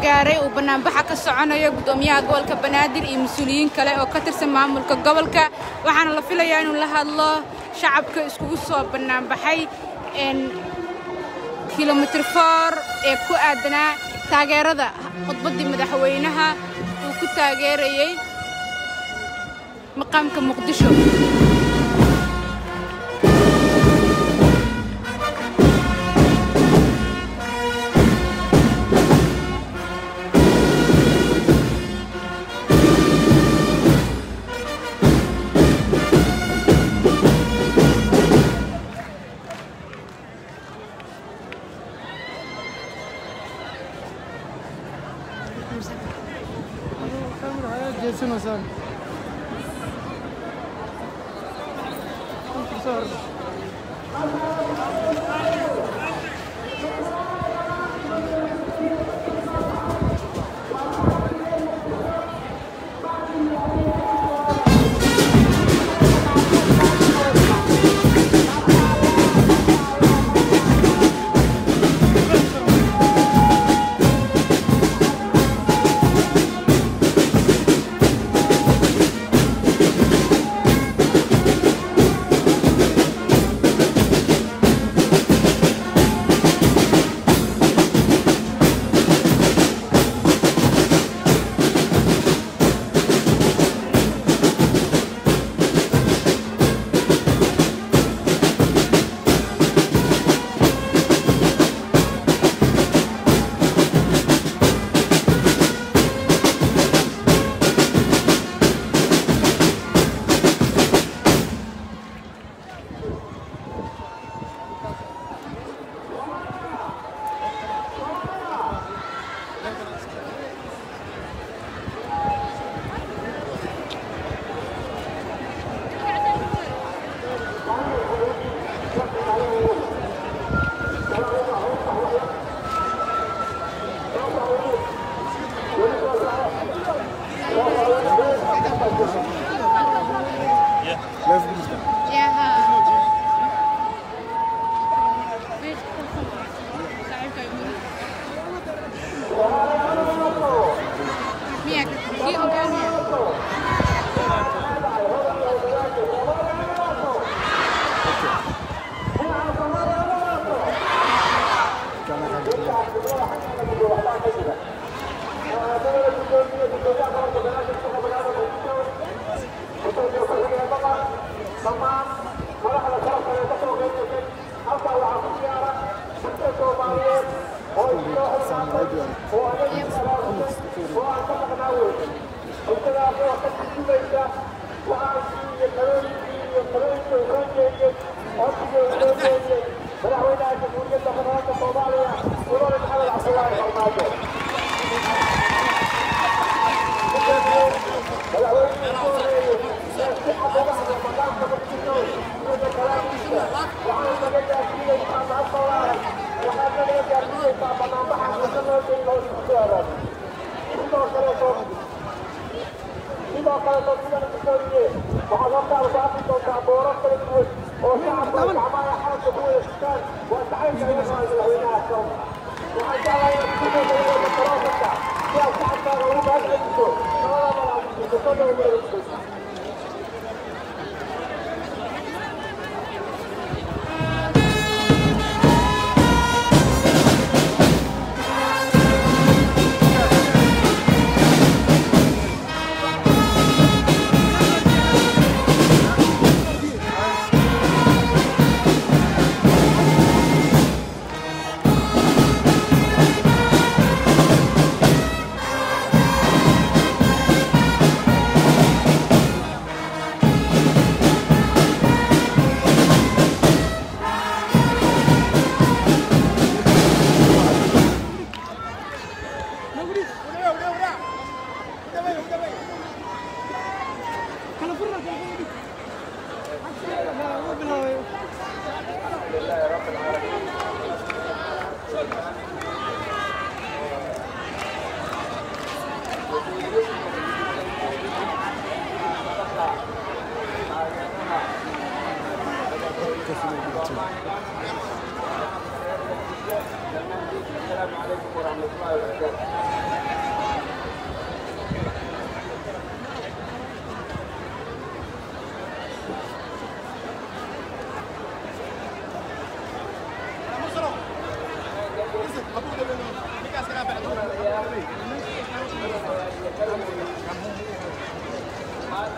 gaaray uu banaanbaxa ka soconayo gudoomiyaha gobolka Banaadir iyo mas'uuliyiin kale oo ka tirsan maamulka gobolka waxaana la filayaa inuu la hadlo shacabka iskugu soo banaanbaxay kilomitir 4 ee ku aadanaa taageerada khudbaddii madaxweynaha uu ku taageerayay maqaamka Muqdisho.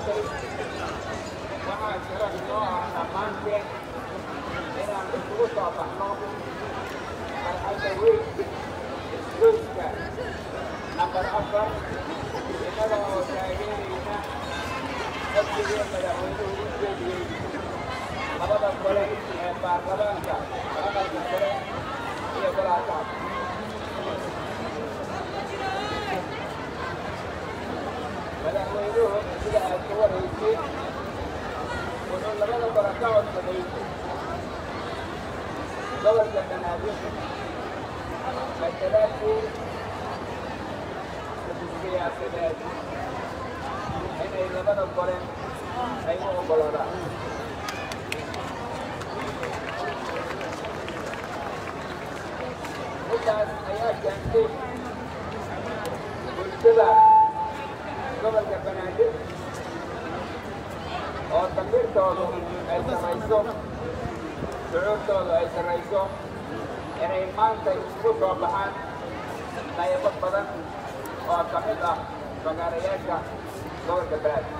Maantay waxaa sharaf noo ah dhammaanteen inaan isugu soo baxno farxadda weyn, isgoyska nambar 4, innaga oo taageerayna codsigii madaxweynuhu u jeediyey labada gole ee baarlamaanka, Aqalka Sare iyo Golaha Shacabka. Madaxweynuhu, sida aad ka warhayseen, wuxuu labada gole ka codsaday gobolka Banaadir matalaadii siyaasadeed inay labada gole ay u oggolaadaan. Intaas ayaa keentay bulshada gobolka Banaadir oo damiirtoodu ay sarrayso, shucuurtoodu ay sarrayso, inay maanta isugu soo baxaan qaybo badan oo ka mid ah fagaarayaasha gobolka Banaadir.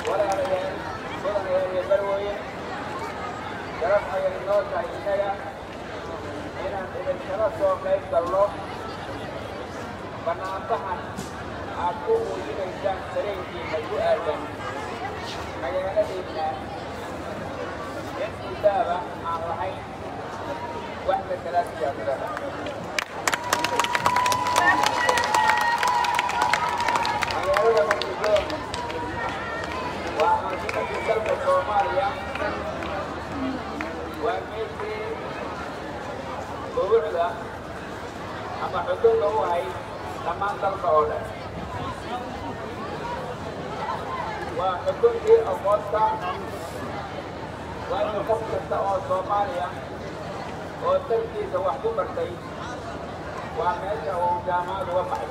Walaalayaal, mudanayaal iyo marwooyin, sharaf ayay noo tahay innaga inaan idinkala soo qayb galno bannaanbaxan aad ku muujinaysaan dareenkiina ku aadan magaaladiinna in muddaaba aan lahayn wax matalaad siyaasadeeda. Magaalada Muqdisho waa caasimadii dalka Soomaaliya, waa meeshii bubuucda ama xudunta u ahayd dhammaan dalka oo dhan, waa xuduntii aqoonta, waa in qof kasta oo Soomaaliya oo dalkiisa wax ku bartay waa meesha uu jaamacad uga baxay.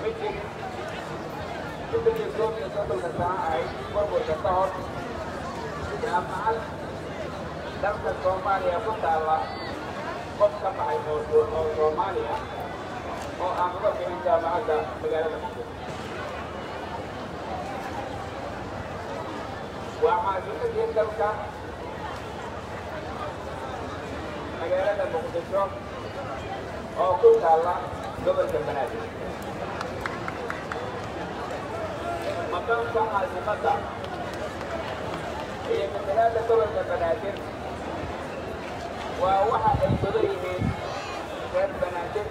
Ma jirin muddadii 31-ka sano ahayd burburka ka hor jaamacad dalka Soomaaliya ku taalla qof ka baxay oo Soomaaliya oo aan uga bixin jaamacadda magaalada Muqdisho. Waa caasimadii dalka magaalada Muqdisho oo ku taalla gobolka Banaadir. Maqaamka caasimadda iyo matalaadda gobolka Banaadir waa waxa ay mudan yihiin reer Banaadir,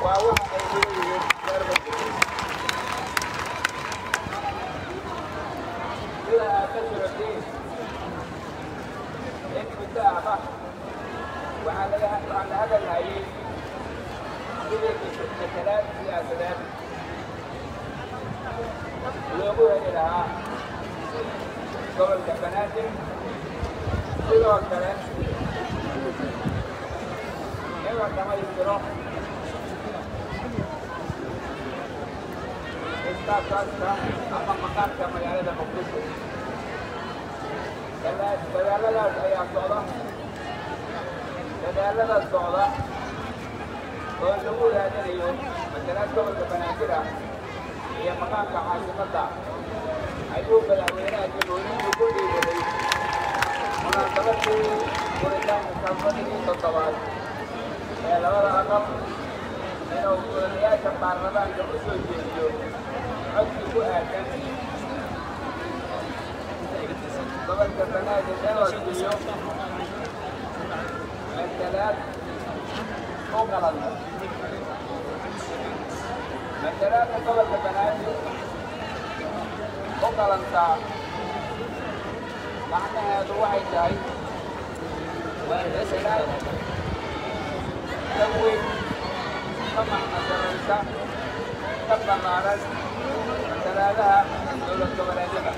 waa waxa ay mudan yihiin reer Muqdisho. Sida aad ka socoteen in muddo ahba, waxaa laga waxaa la hadalhayay sidii matalaad siyaasadeed loogu heli lahaa gobolka Banaadir, sidoo kale in la dhammaystiro istaataska ama maqaarka magaalada Muqdisho. Dadaalladaas ayaa socda, dadaalladaas socda oo lagu raadinayo matalaad gobolka Banaadir ah iyo maqaamka caasimadda ayuu madaxweynaha jamhuuriyaddu ku dhiibaday munaasabadii furitaanka kalfadhigii toddobaad ee labada aqal inuu mudanayaasha baarlamaanka u soo jeediyo codsi ku aadan gobolka Banaadir in la siiyo matalaad u qalanta. Matalaadda gobolka Banaadir u qalantaa macnaheedu waxay tahay waa matalaad ka weyn, ka macno sarraysa, ka ballaaran matalaadaha dowlad goboleedyada.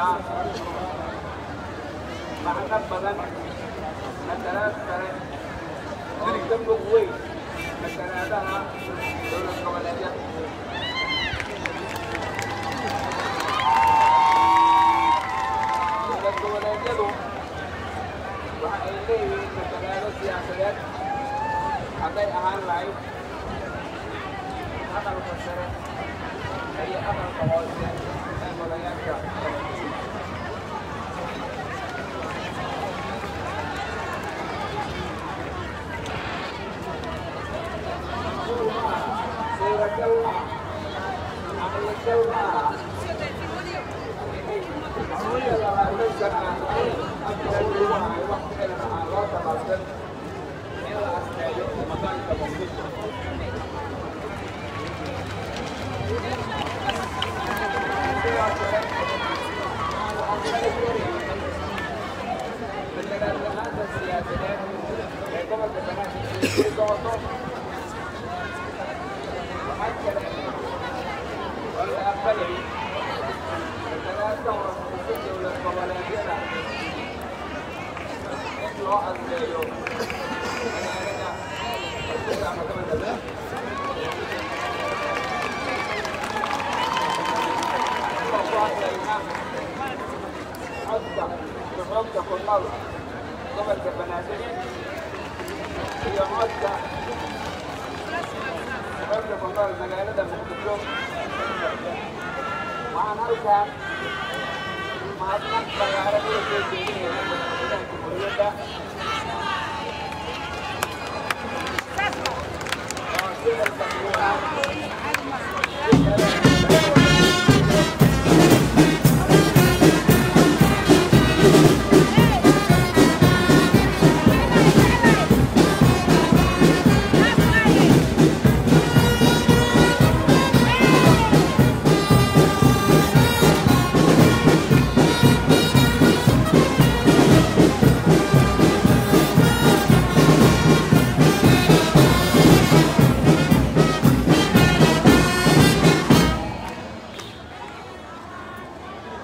Wadataa macno badan, matalaad sare oo ka mug weyn matalaadaha dowlad goboleedyada. Dowlad goboleedyadu waxa ay leeyihiin matalaado siyaasadeed, hadday ahaan lahayd aqalka sare iyo aqalka hoose ee golayaasha. Suuragal ma aha, caqligal ma aha muddo 20 sano ah afka lagu hayo wax ficilana aan loo tabalsan in la asteeyo maqaanka Muqdisho. Sidoo kale aan la aqbali karin matalaad la'aanta siyaasadeed ee gobolka Banaadir inay sii socoto. Waxaa kale oo la aqbalay matalaad ka hooseysa dowlad goboleedyada in loo asteeyo magaalada Muqdisho ama gobolka Banaadir. Anagoo ku hadlayna codka shucuubta ku nool gobolka Banaadir iyo codka shucuubta ku nool magaalada Muqdisho, waxaan halkan mahadnaq ballaaran uga soo jeedinaynaa madaxweynaha jamhuuriyadda oo ficilka ugu ah si kale.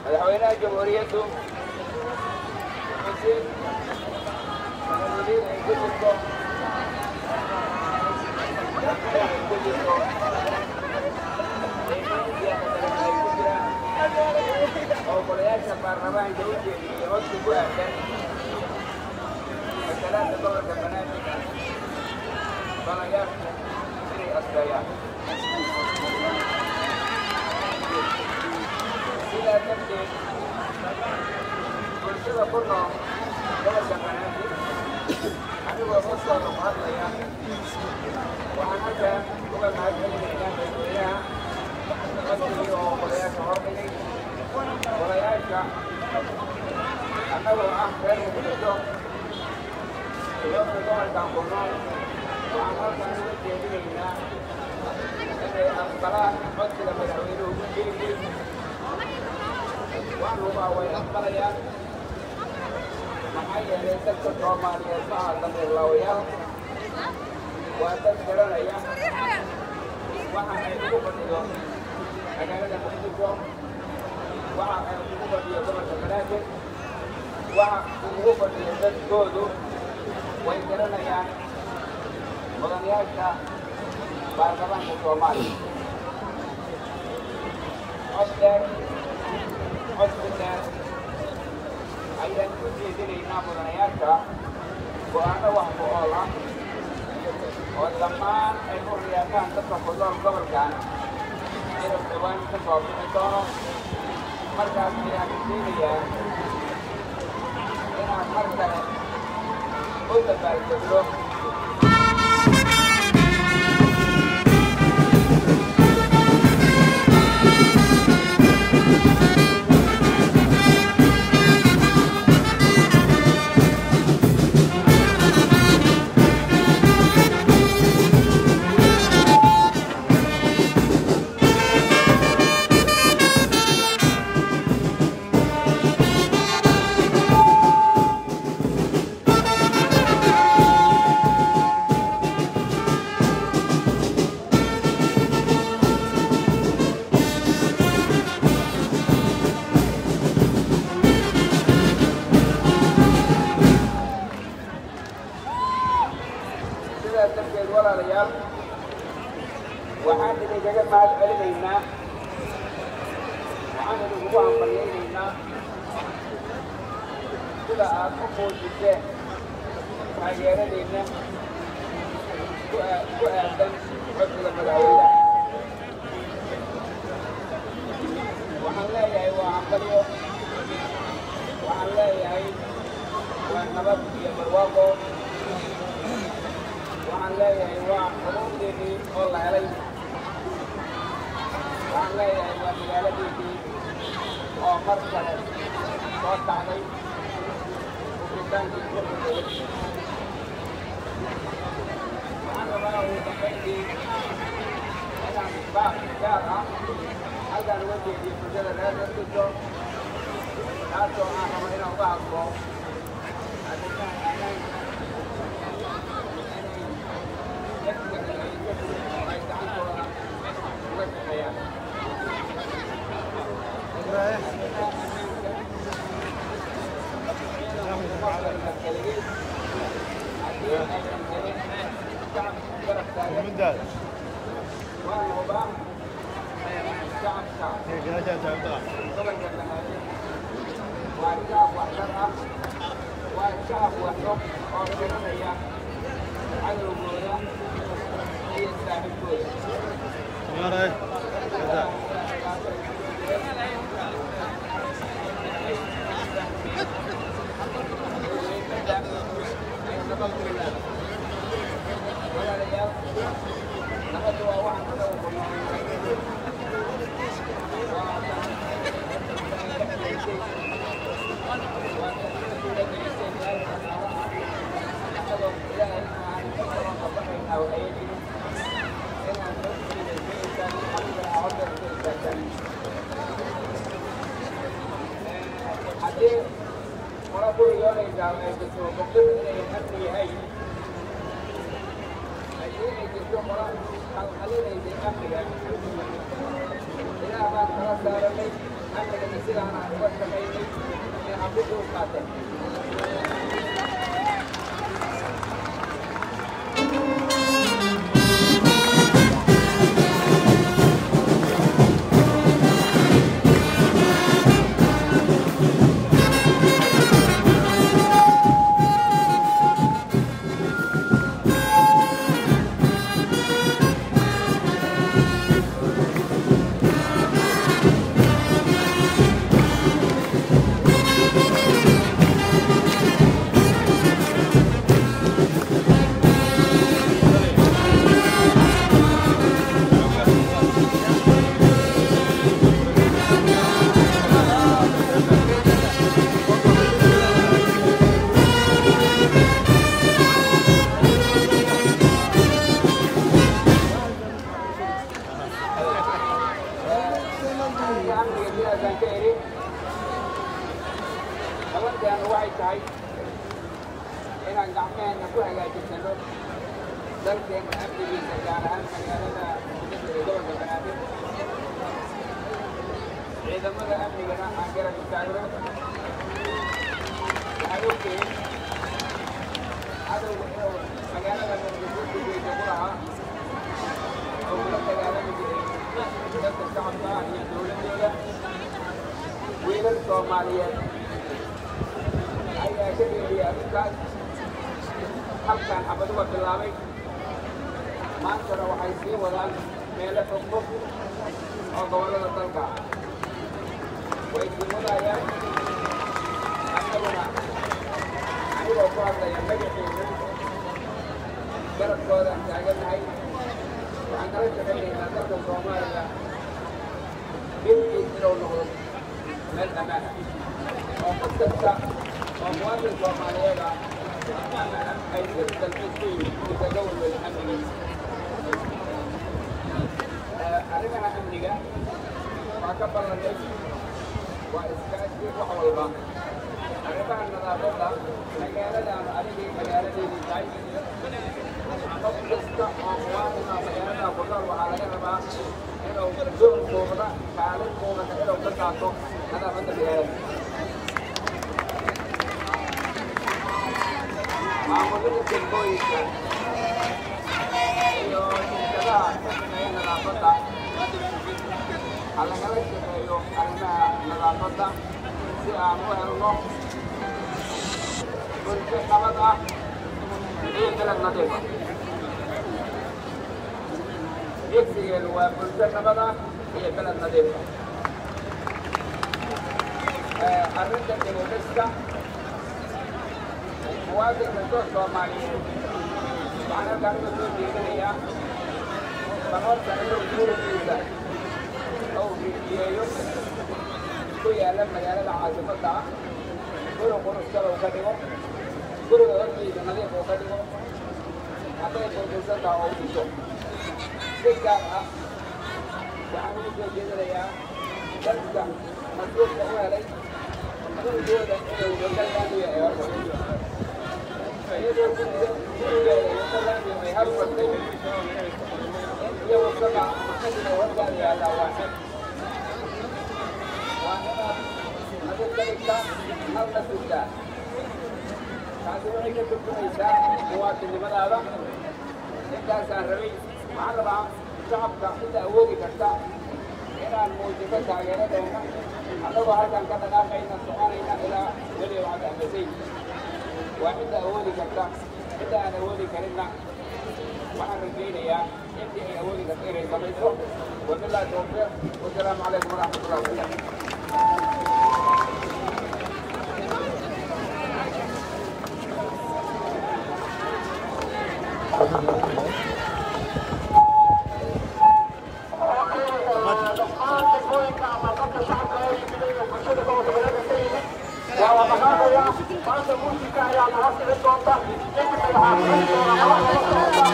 Madaxweynaha jamhuuriyaddu wuxuu si sanadwadiin ay ku jirto, ay ku jirto qiimayn siyaasadeed ay ku jiraan, oo golayaasha baarlamaanka u jeediyey codsi ku aadan matalaadda gobolka Banaadir golayaashu inay asteeyaan. Sidaa darteed, bulshada ku nool gobolka Banaadir, anigoo codkooda ku hadlaya, waxaan halkan uga mahadcelinaynaa madaxweynaha codsigii oo golayaasha hordhigay. Golayaasha, annagoo ah reer Muqdisho, shucuubta gobolkan ku nool, waxaan halkan uga jeedinaynaa inay aqbalaan codsiga madaxweynuhu u jeediyey. Waan hubaa way aqbalayaan, maxaa yeelay dadka Soomaaliyeed ma aha damiirlaawayaal, waa dad garanaya waxa ay ugu fadhido magaalada Muqdisho, waxa ay ugu fadhiyo gobolka Banaadir, waxa ugu fadhiyo dadkoodu way garanayaan. Mudanayaasha baarlamaanka Soomaaliya, cod dheer, codsi dheer ayaan ku jeedinaynaa mudanayaasha go'aano wax ku ool ah oo dhammaan ay u riyaaqaan dadka ku nool gobolkan inuu dhowaan ka soo bixi doono. Markaas ayaan rajaynayaa inaan mar kale u dabaaldegno. Idinkugu hambalyaynaynaa sida aad u muujiseen taageeradiinna ku aadan codsiga madaxweynaha. Waxaan leeyahay waa hambalyo, waxaan leeyahay waa nabad iyo barwaaqo, waxaan leeyahay waa xuquuqdiinnii oo la helay, waxaan leeyahay waa magaaladiinnii oo mar kale soo kacday ufritaankii burburka. Waxaan rabaa ugu dambayntii inaan baaq gaar ah halkaan uga jeediyo bulshada reer Muqdisho, taasoo aan rabo inaan uga hadlo arrimaha ammaanka, inay dadka oo ay gacantooda uga shaqeeyaan arrimaha ammaanka. Ciidanku kuma filna keligiis haddii aynan helin shacab garab taagan. Waan hubaa shacabka gobolka Banaadir waa shacab waxtar ah, waa shacab waxog oo garanaya cadowgooda iyo saaxiibkooda. Muhiimadda ay nabaddu leedahay, walaalayaal, nabaddu waa waxaan anagu ku noolnahay, waa tan dhexgelisay, waa tan suura gelisay meel dhaqaalo ah, annagoo Ilaahay aan ka kaloo ka baqaynaa waxay jirin inaan hortiina soo istaagno, adigana aa horteeda soo istaagtaan. Haddii qolo ku riyoonaysaa ay jirto Muqdisho inay amni yahay, haddii ay jirto qolo qalqalinaysay amniga, Ilaah baan kala saaranay amnigana sidaanaan uga shaqaynay ee xabidda u qaateen. Aniga amniga sidaasaan ka eri. Ballanteenu waxay tahay inaan gacmeheenna ku hagaajisano dalkeenna amnigiisa, gaar ahaan magaalada Muqdisho ee gobolka Banaadir, ciidamada amnigana aan garab istaagno. Waxaad ogtihiin cadowga inuu magaalada Muqdisho gudweysa ku lahaa oo kula dagaalami jiray dadka shacabka ah iyo dowladdooda. Wiilal Soomaaliyeed ayaa ka dhiidhiyay arrintaas, halkaan xabad uga bilaabay, maantana waxay sii wadaan meelo fogfog oo gobollada dalka ah way sii wadayaan. Annaguna, anigoo ku hadlaya magaciina, garabkoodaan taagannahay. Waxaan kala shaqaynaynaa dalka Soomaaliya bilkiis inuu noqdo meel ammaan ah oo qof kasta oo muwaadin Soomaaliyeed ah ama ajnabi dalxiis ku yimid uusan ka welwelin amnigiisa. Arrimaha amniga waa ka ballannay, waa iskaashi wax walba. Arrimaha nadaafadda magaaladaanu adigay magaaladeedii tahay, qof kasta oo muwaadin ah magaalada ku nool waxaa laga rabaa inuu door muuqda, kaalin muuqata inuu ka qaato nadaafadda magaalada. Maamulada degmooyinka iyo shirkadaha ka shaqeeya nadaafadda ha lagala shaqeeyo arrimaha Nadaafadda si aan u helno bulsho nabad ah iyo beled nadiif ah. Higsigeenu waa bulsho nabad ah iyo beled nadiif ah. Arrinta dib u dhiska, muwaadin kastoo Soomaaliyeed waxaan halkaan uga soo jeedinayaa bal horta inuu gurigiisa ou rijiyeeyo ku yaalla magaalada caasimadda ah, guri quruxsan uu ka dhigo, guriga hortiisa nadiif uu ka dhigo, hadday burbursan taha oo u dhiso. Si gaar ah waxaan ugu soo jeedinayaa dadka nasiibka u helay gurigooda inay waddo laamiya ay hormarto, iyadoo guriga gurigeeda waddo laamiya ay hormartay in iyo wasada kadib oo hortaada yaallaa waa xeb. Waa inaad nadiif ka dhigtaa, nalna sugtaa. Taasi waxay ka turjumaysaa muwaadinnimadaada. Intaasaan rabay. Waxaan rabaa shacabka inta awoodi karta inaan muujino taageeradeena, annagoo halkan ka dhaqaaqayna, soconayna ilaa weli waxaad ahmasay. Waa inta awoodi karta. Inta aan awoodi karinna waxaan rajaynayaa intii ay awoodi karta inay samayso. Wabillahi tawfiiq, wasalaamu calaykum waraxmatullahi wabarakatu. Dhammaan degmooyinka ama dadka shacabka ee yimid ee bulshada gobolka Banaadir ka yimid waa la dhaqaaqayaa. Maanta muusika ayaa nala sicin doonta, kadibna waxaa socon doona madaxda la socota,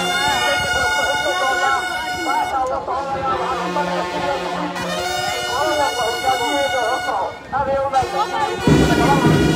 kadibna isku xigsan doonta. Saasaa la soconaya. Waxaan codsanaya si qolo walba hogaamiyaheeda hor soco. Aad ayay u mahadsanyihiin.